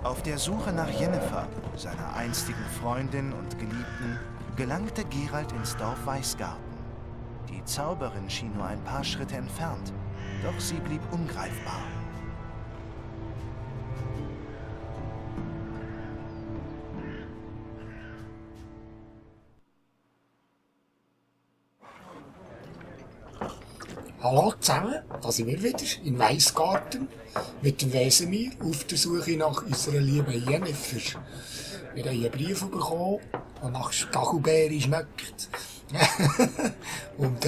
Auf der Suche nach Yennefer, seiner einstigen Freundin und Geliebten, gelangte Geralt ins Dorf Weißgarten. Die Zauberin schien nur ein paar Schritte entfernt, doch sie blieb ungreifbar. Hallo zusammen, da sind wir wieder in Weißgarten mit dem Wesemir auf der Suche nach unserer lieben Yennefer. Wir haben einen Brief bekommen, der nach Stachelbeere schmeckt. Und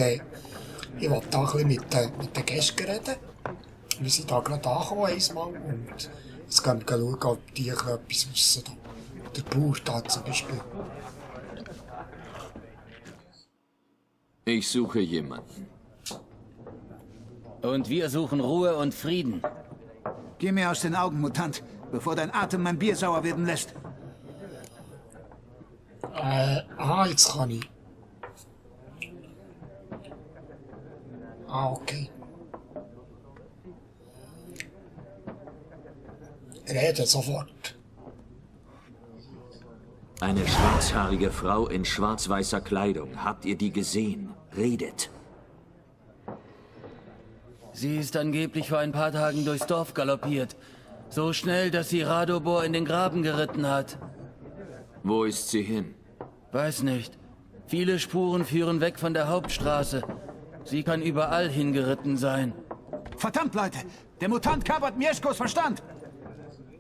ich wollte da ein bisschen mit den Gästen reden. Wir sind da gerade angekommen einmal und jetzt gehen wir schauen, ob die etwas wissen. Der Bauer da zum Beispiel. Ich suche jemanden. Und wir suchen Ruhe und Frieden. Geh mir aus den Augen, Mutant, bevor dein Atem mein Bier sauer werden lässt. Jetzt kann ich. Okay. Rede sofort. Eine schwarzhaarige Frau in schwarz-weißer Kleidung. Habt ihr die gesehen? Redet. Sie ist angeblich vor ein paar Tagen durchs Dorf galoppiert. So schnell, dass sie Radobor in den Graben geritten hat. Wo ist sie hin? Weiß nicht. Viele Spuren führen weg von der Hauptstraße. Sie kann überall hingeritten sein. Verdammt, Leute! Der Mutant kapert Mieszkos Verstand!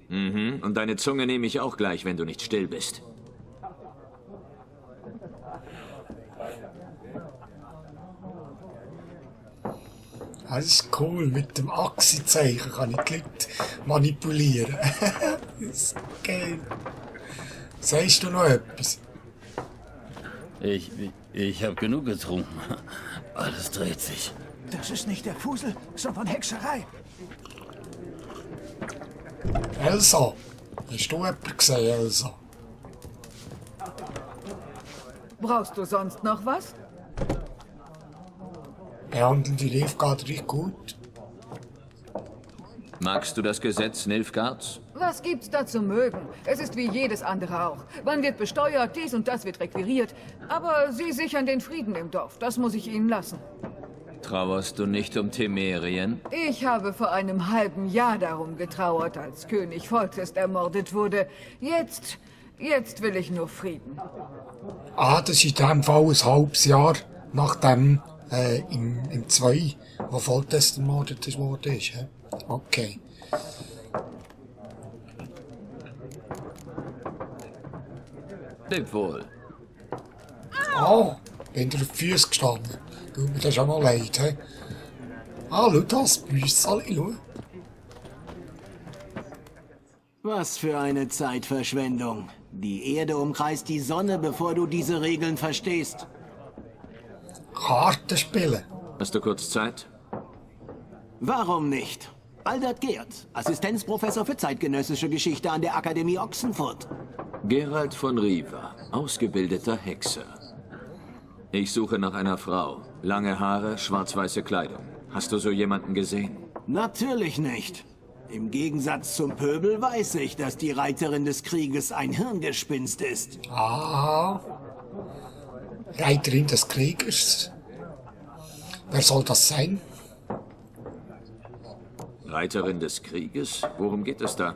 Mhm, und deine Zunge nehme ich auch gleich, wenn du nicht still bist. Das ist cool, mit dem Achsezeichen kann ich die Leute manipulieren. Das ist geil. Sagst du noch etwas? Ich habe genug getrunken. Alles dreht sich. Das ist nicht der Fusel, sondern Hexerei. Elsa, hast du jemanden gesehen, Elsa? Brauchst du sonst noch was? Behandeln die Nilfgaard recht gut? Magst du das Gesetz Nilfgaards? Was gibt's da zu mögen? Es ist wie jedes andere auch. Man wird besteuert, dies und das wird requiriert. Aber sie sichern den Frieden im Dorf. Das muss ich ihnen lassen. Trauerst du nicht um Temerien? Ich habe vor einem halben Jahr darum getrauert, als König Foltest ermordet wurde. Jetzt will ich nur Frieden. Das ist in dem Fall ein halbes Jahr nachdem im 2, wo Foltest ermordet worden ist. He? Okay. Leb wohl. Bin dir auf die Füße gestanden. Tut mir das schon mal leid. He? Schau das Büsseli, schau. Was für eine Zeitverschwendung. Die Erde umkreist die Sonne, bevor du diese Regeln verstehst. Karten spielen. Hast du kurz Zeit? Warum nicht? Albert Geert, Assistenzprofessor für zeitgenössische Geschichte an der Akademie Ochsenfurt. Geralt von Riva, ausgebildeter Hexer. Ich suche nach einer Frau. Lange Haare, schwarz-weiße Kleidung. Hast du so jemanden gesehen? Natürlich nicht. Im Gegensatz zum Pöbel weiß ich, dass die Reiterin des Krieges ein Hirngespinst ist. Reiterin des Kriegers. Wer soll das sein? Reiterin des Krieges? Worum geht es da?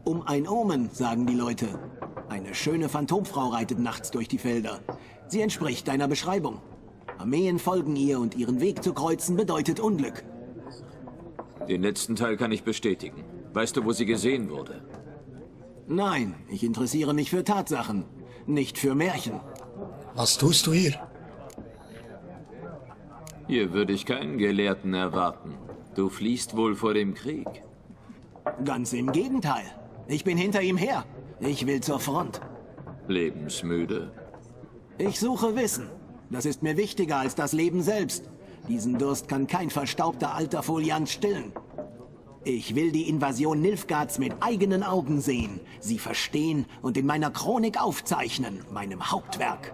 Um ein Omen, sagen die Leute. Eine schöne Phantomfrau reitet nachts durch die Felder. Sie entspricht deiner Beschreibung. Armeen folgen ihr und ihren Weg zu kreuzen bedeutet Unglück. Den letzten Teil kann ich bestätigen. Weißt du, wo sie gesehen wurde? Nein, ich interessiere mich für Tatsachen, nicht für Märchen. Was tust du hier? Hier würde ich keinen Gelehrten erwarten. Du fliehst wohl vor dem Krieg. Ganz im Gegenteil. Ich bin hinter ihm her. Ich will zur Front. Lebensmüde? Ich suche Wissen. Das ist mir wichtiger als das Leben selbst. Diesen Durst kann kein verstaubter alter Foliant stillen. Ich will die Invasion Nilfgaards mit eigenen Augen sehen, sie verstehen und in meiner Chronik aufzeichnen, meinem Hauptwerk.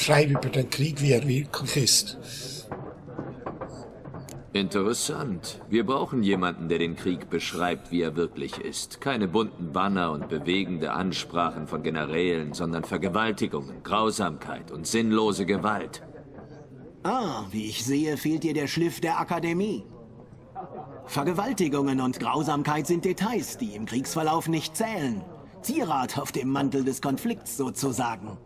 Schreib über den Krieg, wie er wirklich ist. Interessant. Wir brauchen jemanden, der den Krieg beschreibt, wie er wirklich ist. Keine bunten Banner und bewegende Ansprachen von Generälen, sondern Vergewaltigungen, Grausamkeit und sinnlose Gewalt. Ah, wie ich sehe, fehlt dir der Schliff der Akademie. Vergewaltigungen und Grausamkeit sind Details, die im Kriegsverlauf nicht zählen. Zierat auf dem Mantel des Konflikts sozusagen.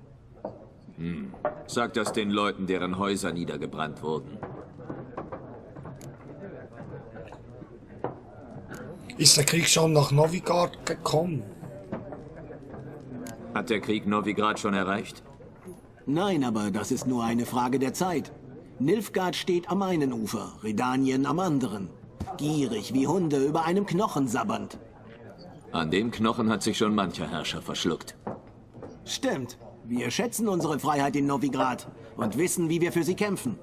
Sag das den Leuten, deren Häuser niedergebrannt wurden. Ist der Krieg schon nach Novigrad gekommen? Hat der Krieg Novigrad schon erreicht? Nein, aber das ist nur eine Frage der Zeit. Nilfgaard steht am einen Ufer, Redanien am anderen. Gierig wie Hunde über einem Knochen sabbernd. An dem Knochen hat sich schon mancher Herrscher verschluckt. Stimmt. Wir schätzen unsere Freiheit in Novigrad und wissen, wie wir für sie kämpfen.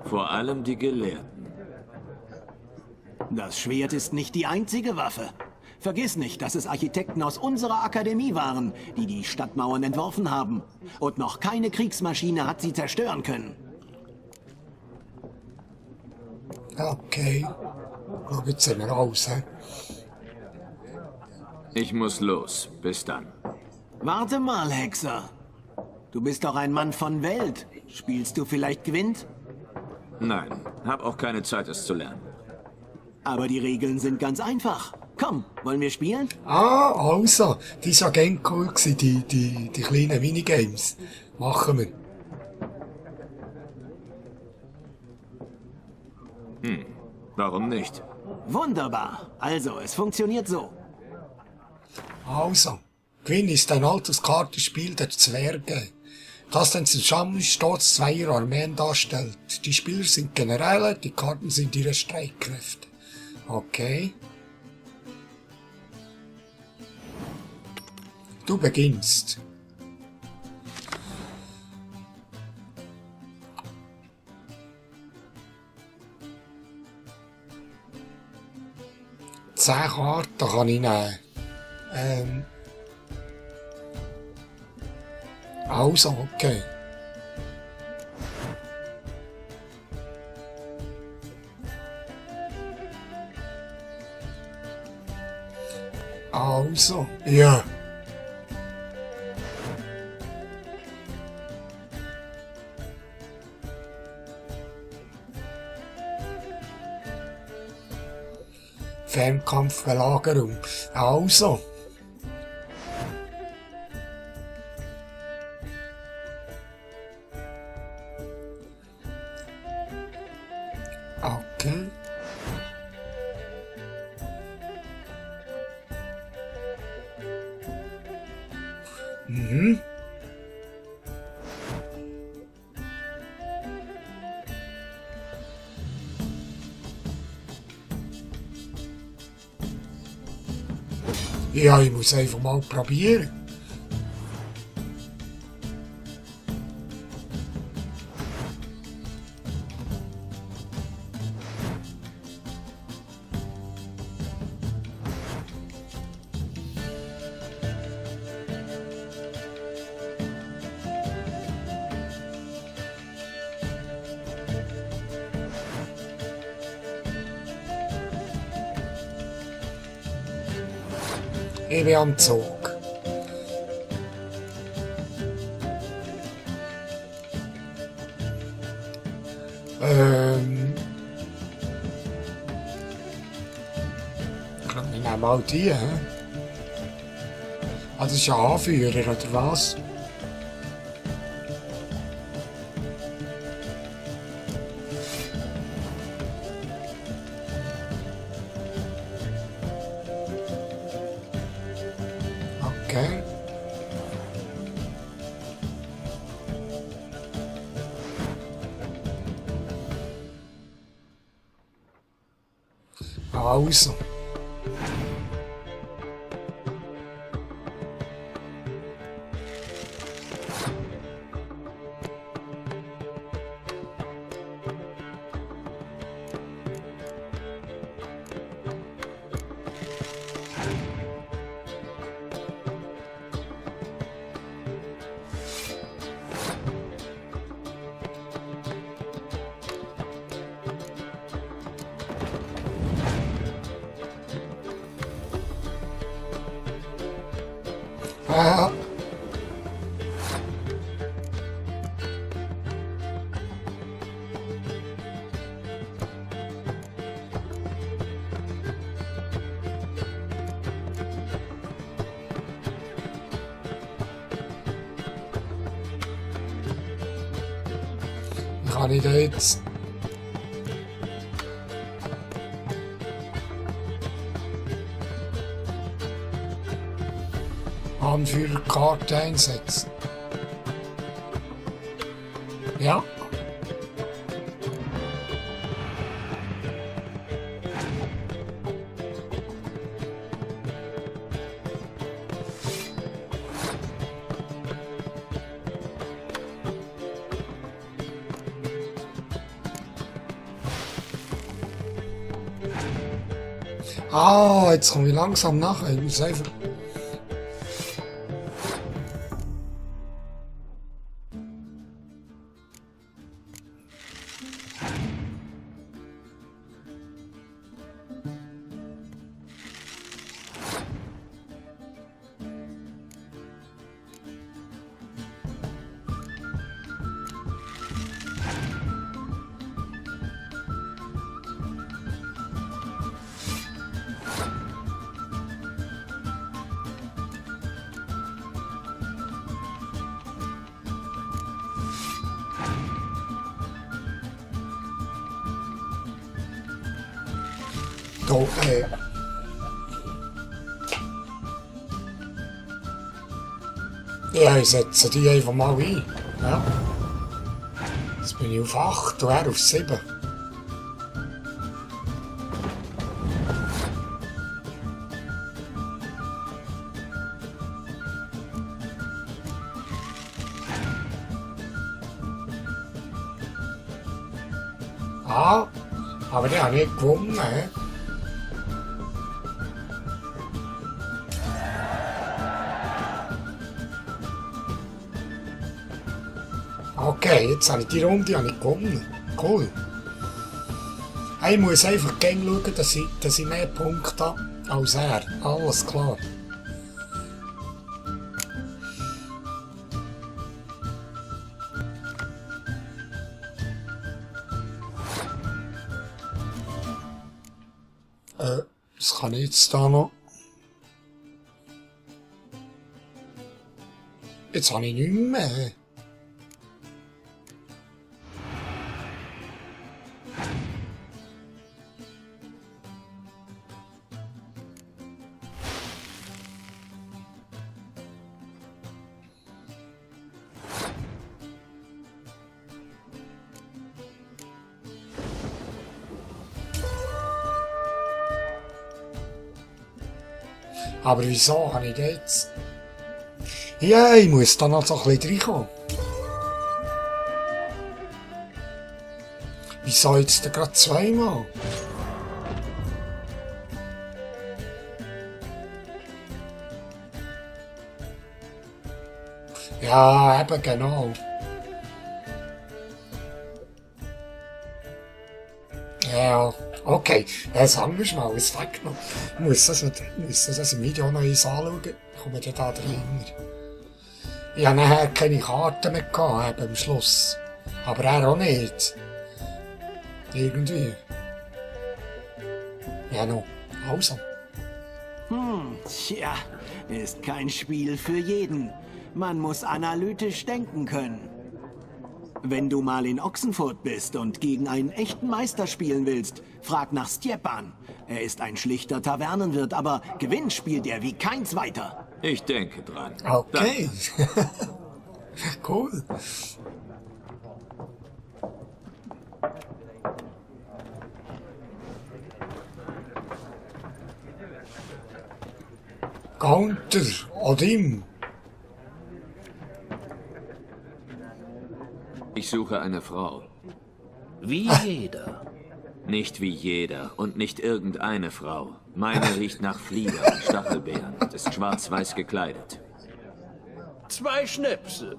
Vor allem die Gelehrten. Das Schwert ist nicht die einzige Waffe. Vergiss nicht, dass es Architekten aus unserer Akademie waren, die die Stadtmauern entworfen haben. Und noch keine Kriegsmaschine hat sie zerstören können. Okay. Schau, jetzt sind wir raus, hä? Ich muss los. Bis dann. Warte mal, Hexer. Du bist doch ein Mann von Welt. Spielst du vielleicht Gwent? Nein, hab auch keine Zeit, es zu lernen. Aber die Regeln sind ganz einfach. Komm, wollen wir spielen? Ah, also. Die war ja gern cool gewesen, die kleinen Minigames. Machen wir. Warum nicht? Wunderbar. Also, es funktioniert so. Also. Gwyn ist ein altes Kartenspiel der Zwerge, das den Zusammensturz zweier Armeen darstellt. Die Spieler sind Generäle, die Karten sind ihre Streitkräfte. Okay. Du beginnst. Zehn Karten kann ich nehmen. Also, okay. Also, ja. Fernkampfbelagerung. Also. Okay. Mhm. Ja, ich muss einfach mal probieren. Ich bin am Zug. Ich nehme mal die, hä? Ah, das ist ein Anführer, oder was? Okay. Also. Ja. Kann ich da jetzt... Anführerkarte einsetzen? Ja. Ah, jetzt komme ich langsam nach. Ich muss einfach... Da, ja, ich setze die einfach mal ein. Ja. Jetzt bin ich auf 8 und er auf 7. Ah, aber der hat nicht gewonnen. He? Okay, jetzt habe ich die Runde gewonnen. Cool. Ich muss einfach gerne schauen, dass ich mehr Punkte habe als er. Alles klar. Was kann ich jetzt da noch? Jetzt habe ich nichts mehr. Aber wieso habe ich das jetzt? Ja, ich muss da noch so ein bisschen reinkommen. Wieso jetzt gerade zweimal? Ja, eben genau. Ja, okay. Sagen wir mal, ist weggenommen. Ich muss das im Video noch eins anschauen. Kommen wir da drin. Ich habe nachher keine Karten mehr gehabt, am Schluss. Aber er auch nicht. Irgendwie. Ja, noch. Also. Tja, ist kein Spiel für jeden. Man muss analytisch denken können. Wenn du mal in Ochsenfurt bist und gegen einen echten Meister spielen willst, frag nach Stjepan. Er ist ein schlichter Tavernenwirt, aber Gewinn spielt er wie kein zweiter. Ich denke dran. Okay. Cool. Counter, Odim. Ich suche eine Frau. Wie jeder. Nicht wie jeder und nicht irgendeine Frau. Meine riecht nach Flieder und Stachelbeeren und ist schwarz-weiß gekleidet. 2 Schnäpse.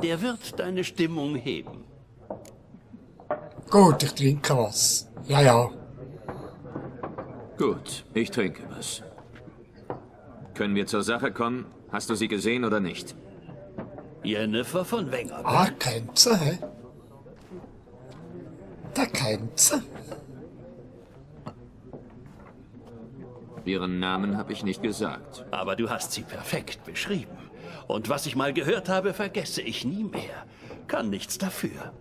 Der wird deine Stimmung heben. Gut, ich trinke was. Ja, ja. Gut, ich trinke was. Können wir zur Sache kommen? Hast du sie gesehen oder nicht? Jennifer von Wenger. Ah, kennt sie, hä? Der kennt sie. Ihren Namen habe ich nicht gesagt. Aber du hast sie perfekt beschrieben. Und was ich mal gehört habe, vergesse ich nie mehr. Kann nichts dafür.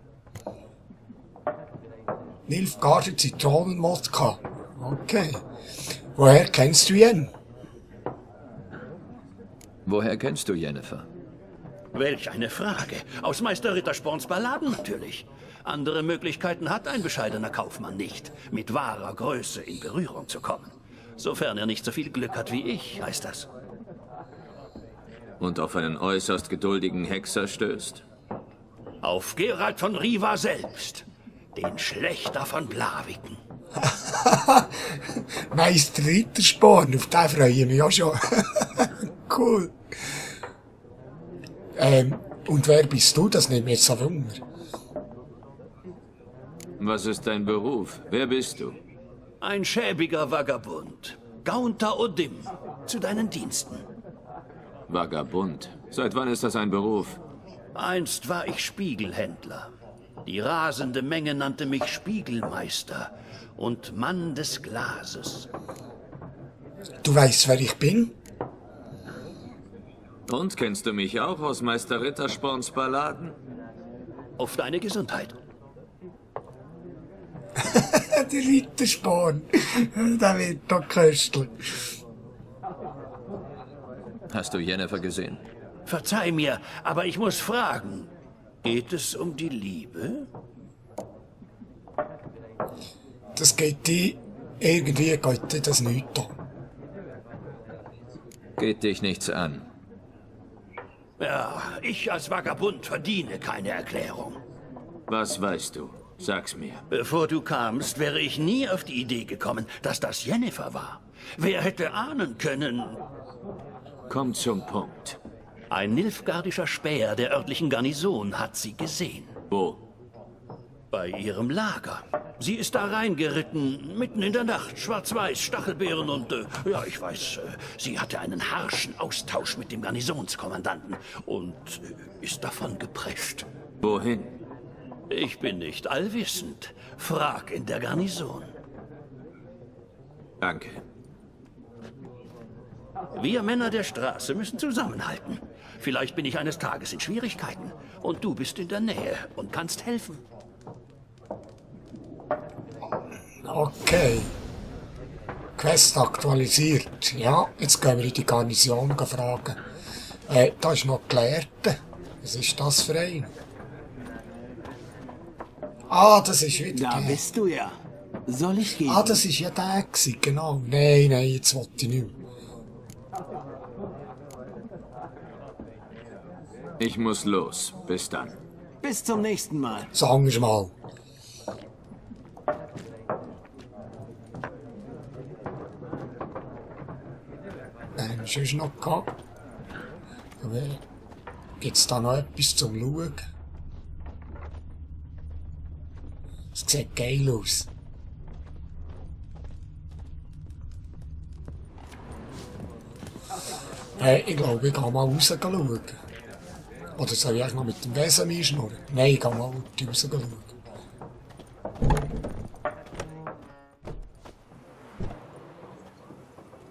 Nilfgaarder Zitronenwodka. Okay. Woher kennst du ihn? Woher kennst du Jennifer? Welch eine Frage. Aus Meister Rittersporns Balladen natürlich. Andere Möglichkeiten hat ein bescheidener Kaufmann nicht, mit wahrer Größe in Berührung zu kommen. Sofern er nicht so viel Glück hat wie ich, heißt das. Und auf einen äußerst geduldigen Hexer stößt? Auf Gerald von Riva selbst, den Schlächter von Blaviken. Meister Rittersporn, auf den freue ich mich auch schon. Cool. Und wer bist du? Das nimmt mir jetzt so Wunder. Was ist dein Beruf? Wer bist du? Ein schäbiger Vagabund. Gaunter Odim, zu deinen Diensten. Vagabund. Seit wann ist das ein Beruf? Einst war ich Spiegelhändler. Die rasende Menge nannte mich Spiegelmeister und Mann des Glases. Du weißt, wer ich bin? Und kennst du mich auch aus Meister Rittersporns Balladen? Auf deine Gesundheit. Der Rittersporn. Der wird doch köstlich. Hast du Jennifer gesehen? Verzeih mir, aber ich muss fragen. Geht es um die Liebe? Das geht die. Irgendwie geht dir das nicht an. Geht dich nichts an. Ja, ich als Vagabund verdiene keine Erklärung. Was weißt du? Sag's mir. Bevor du kamst, wäre ich nie auf die Idee gekommen, dass das Jennifer war. Wer hätte ahnen können? Komm zum Punkt. Ein nilfgaardischer Späher der örtlichen Garnison hat sie gesehen. Wo? Bei ihrem Lager. Sie ist da reingeritten, mitten in der Nacht, schwarz-weiß, Stachelbeeren und, ja, ich weiß, sie hatte einen harschen Austausch mit dem Garnisonskommandanten und ist davon geprescht. Wohin? Ich bin nicht allwissend. Frag in der Garnison. Danke. Wir Männer der Straße müssen zusammenhalten. Vielleicht bin ich eines Tages in Schwierigkeiten und du bist in der Nähe und kannst helfen. Okay. Quest aktualisiert. Ja, jetzt gehen wir in die Garnison fragen. Da ist noch Gelehrte. Was ist das für ein? Ah, das ist wieder Da der. bist du ja. Soll ich gehen? Ah, das ist ja der gewesen, genau. Nein, jetzt wollte ich nicht mehr. Ich muss los. Bis dann. Bis zum nächsten Mal. Sagen wir mal. Was ist noch gehabt? Gibt es da noch etwas zum Schauen? Es sieht geil aus. Ich glaube, ich gehe mal raus schauen. Oder soll ich noch mit dem Wesen einschnurren? Nein, ich gehe mal raus schauen.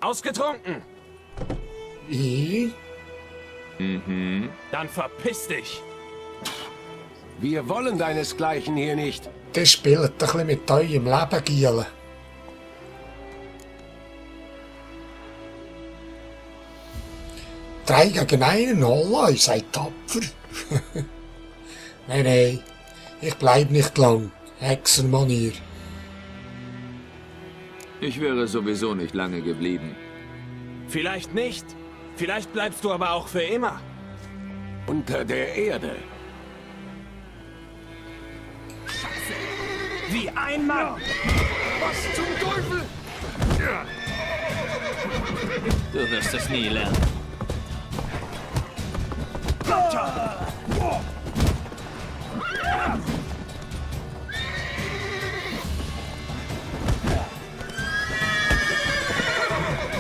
Ausgetrunken? Ich? Dann verpiss dich. Wir wollen deinesgleichen hier nicht. Das spielt ein bisschen mit eurem Leben, Giele. Drei gegen einen, holla, ihr seid tapfer. Nein, ich bleib nicht lang. Hexenmanier. Ich wäre sowieso nicht lange geblieben. Vielleicht nicht. Vielleicht bleibst du aber auch für immer. Unter der Erde. Wie ein Mann. Was zum Teufel? Du wirst es nie lernen.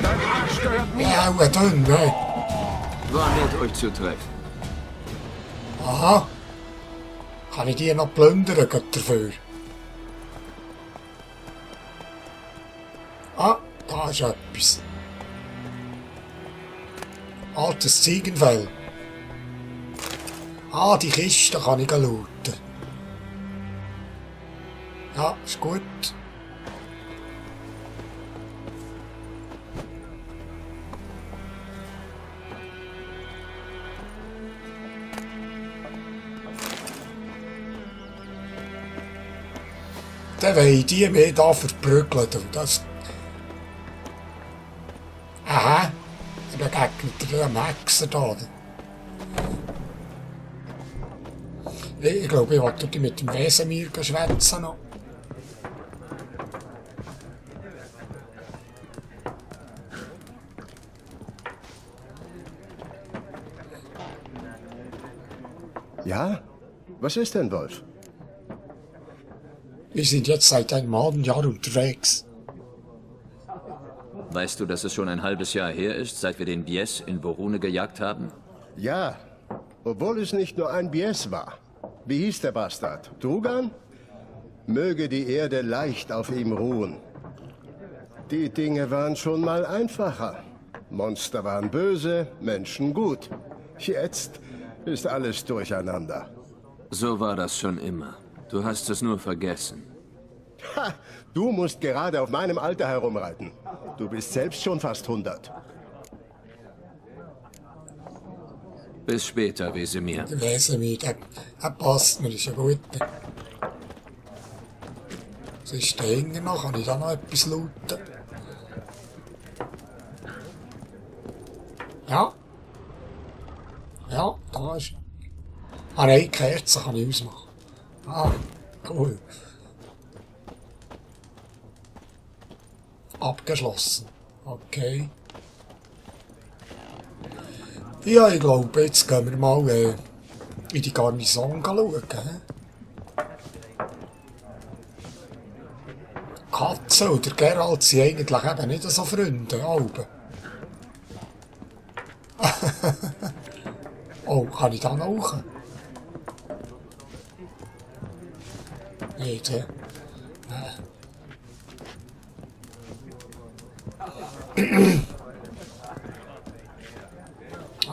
Dein Arsch gehört mir. Ja, auch dünn, ne? War nett, euch zu treffen. Aha. Kann ich die noch plündern gerade dafür? Ah, da ist etwas. Altes Ziegenfell. Ah, die Kiste kann ich looten. Ja, ist gut. Dann wollen die mich da verprügeln. Das... Aha. Ich begegnet einem Hexer da. Ich glaube, ich wollte mit dem Wesenmir schwätzen noch. Ja? Was ist denn, Wolf? Wir sind jetzt seit einem halben Jahr unterwegs. Weißt du, dass es schon ein halbes Jahr her ist, seit wir den Bies in Borune gejagt haben? Ja, obwohl es nicht nur ein Bies war. Wie hieß der Bastard? Drugan? Möge die Erde leicht auf ihm ruhen. Die Dinge waren schon mal einfacher. Monster waren böse, Menschen gut. Jetzt ist alles durcheinander. So war das schon immer. Du hast es nur vergessen. Ha! Du musst gerade auf meinem Alter herumreiten. Du bist selbst schon fast 100. Bis später, Wesemir. Der Wesemir, der passt mir, ist ja gut. Was ist da hinten noch? Kann ich da noch etwas looten? Ja. Ja, da ist... Ah nein, Kerzen kann ich ausmachen. Ah, cool. Abgeschlossen. Okay. Ja, ich glaube, jetzt gehen wir mal in die Garnison schauen. Katze oder Geralt sind eigentlich eben nicht so Freunde, Alben. Oh, kann ich da rauchen? Nicht, hä?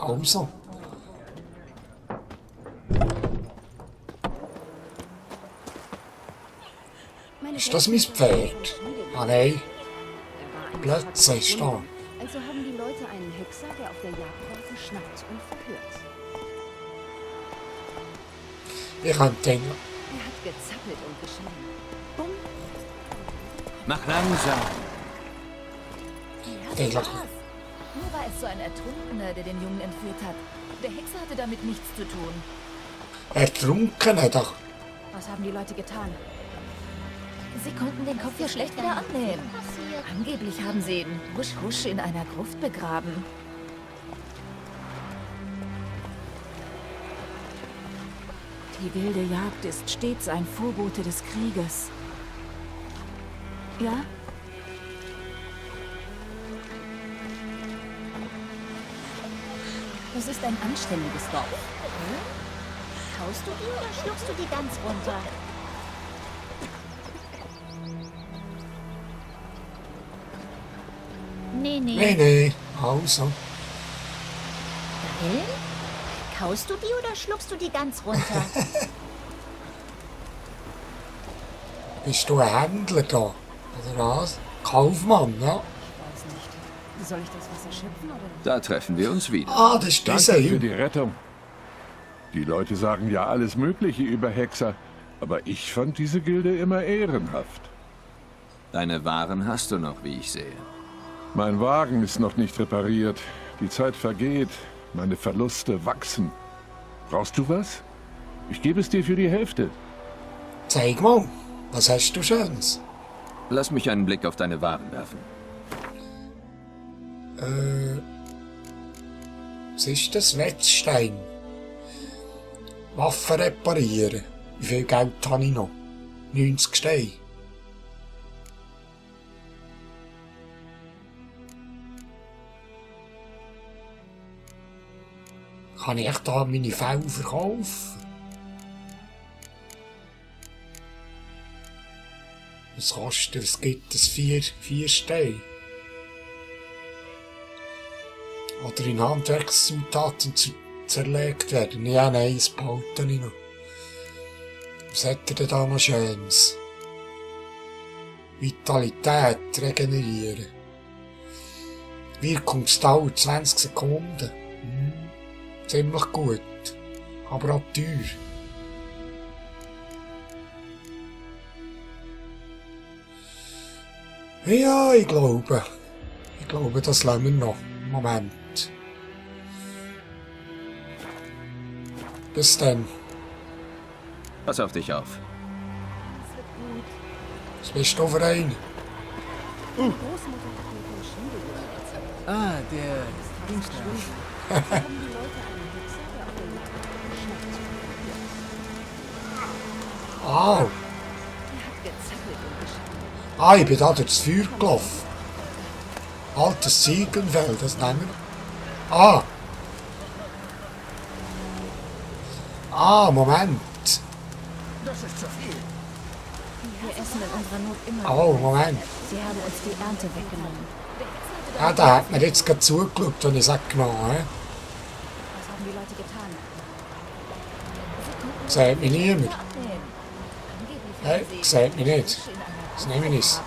Also. Ist das mein Pferd? Ah nein. Plötzlich ist da. Also haben die Leute einen Hexer, der auf der Jagd war, verschnappt und verhört. Ich könnte denken. Er hat gezappelt und geschrien. Bumm. Mach langsam. Eigentlich. Nur war es so ein Ertrunkener, der den Jungen entführt hat. Der Hexer hatte damit nichts zu tun. Ertrunken doch. Was haben die Leute getan? Sie konnten den Kopf ja schlecht wieder annehmen. Angeblich haben sie ihn husch in einer Gruft begraben. Die wilde Jagd ist stets ein Vorbote des Krieges. Ja? Das ist ein anständiges Dorf. Kaust du die oder schluckst du die ganz runter? Nee. Nee. Also. Dahin? Kaust du die oder schluckst du die ganz runter? Bist du ein Händler da? Oder was? Kaufmann, ja? Weiß nicht. Soll ich das Wasser schöpfen oder? Da treffen wir uns wieder. Ah, das ist dieser Danke für hier. die Rettung. Die Leute sagen ja alles Mögliche über Hexer, aber ich fand diese Gilde immer ehrenhaft. Deine Waren hast du noch, wie ich sehe. Mein Wagen ist noch nicht repariert. Die Zeit vergeht. Meine Verluste wachsen. Brauchst du was? Ich gebe es dir für die Hälfte. Zeig mal, was hast du Schönes? Lass mich einen Blick auf deine Waren werfen. Was ist das? Wetzstein. Waffen reparieren. Wie viel Geld habe ich noch? 90 Steine. Kann ich da meine Fälle verkaufen? Was kostet, was gibt es? 4 Steine? Oder in Handwerkszutaten zerlegt werden? Ja, nein, das behalte ich noch. Was hat er denn da noch Schönes? Vitalität regenerieren. Wirkungsdauer 20 Sekunden. Ziemlich gut. Aber auch teuer. Ja, ich glaube, das lassen wir noch. Moment. Bis dann. Pass auf dich auf. Was bist du für ein? Ah, der Dienstler. Ich bin da durchs Feuer gelaufen. Altes Ziegenfeld, das nennen wir. Moment. Das ist zu viel. Wir essen in unserer Not immer. Moment. Sie haben uns die Ernte weggenommen. Ja, da hat mir jetzt gerade zugeschaut und ich sag genau, Was haben die Leute getan? Sagt mir niemand. Sagt mir nicht. Das nehme ich nicht.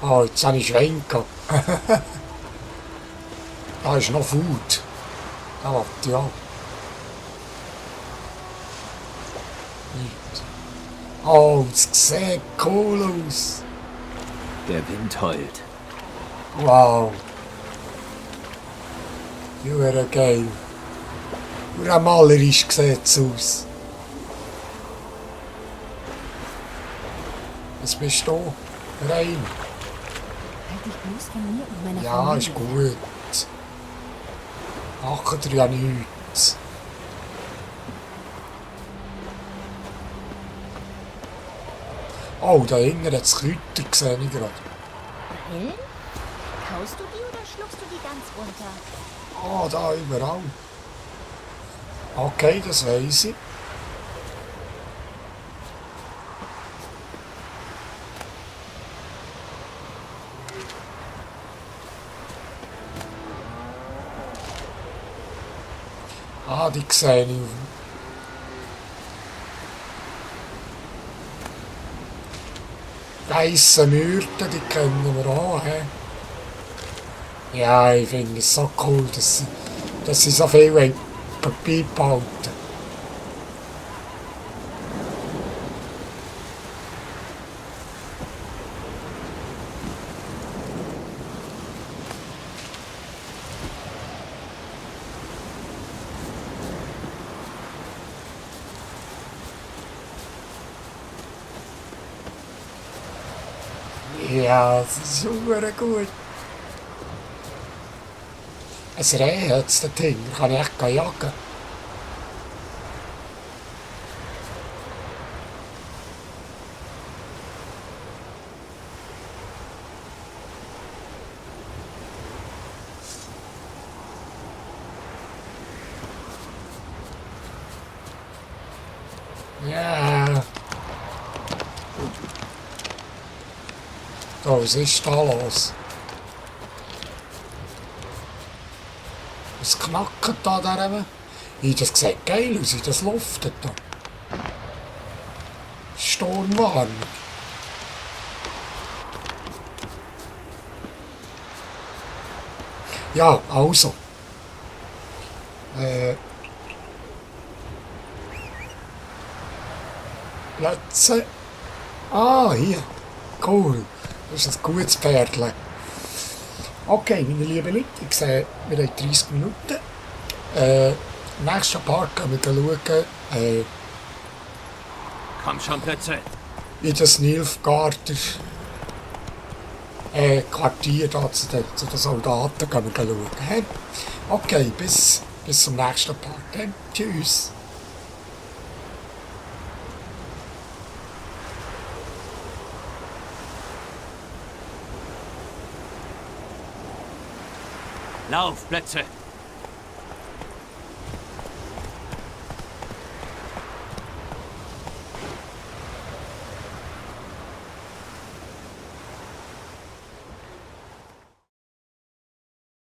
Jetzt habe ich Schwein gehabt. Da ist noch Food. Da warte ich auch. Nicht. Es sieht cool aus. Der Wind heult. Wow. Jura geil. Jura malerisch sieht es aus. Was bist du? Rein. Halt dich bloß von mir und meiner Ja, Familie. ist gut. Machen dir ja nichts. Da hinten hat es Kräuter gesehen, ich gerade. Pillen? Kaust du die oder schluckst du die ganz runter? Da überall. Okay, das weiss ich. Die sehe ich. Weisse Myrten, die kennen wir auch. Ja, ich finde es so cool, dass sie so viel beibehalten. Ja, das ist super gut. Ein Reh hat es da drin, kann ich echt jagen. Ja. Was ist da los? Was knackt da drüben? Das sieht geil aus, das luftet da. Sturmwarnung. Ja, also. Plätze. Hier. Cool. Das ist ein gutes Pferdchen. Okay, meine lieben Leute, ich sehe, wir haben 30 Minuten. Im nächsten Part können wir schauen, Komm schon, Plätze. in das Nilfgaarder Quartier da zu den Soldaten können wir schauen. Okay, bis zum nächsten Part. Tschüss. Laufplätze!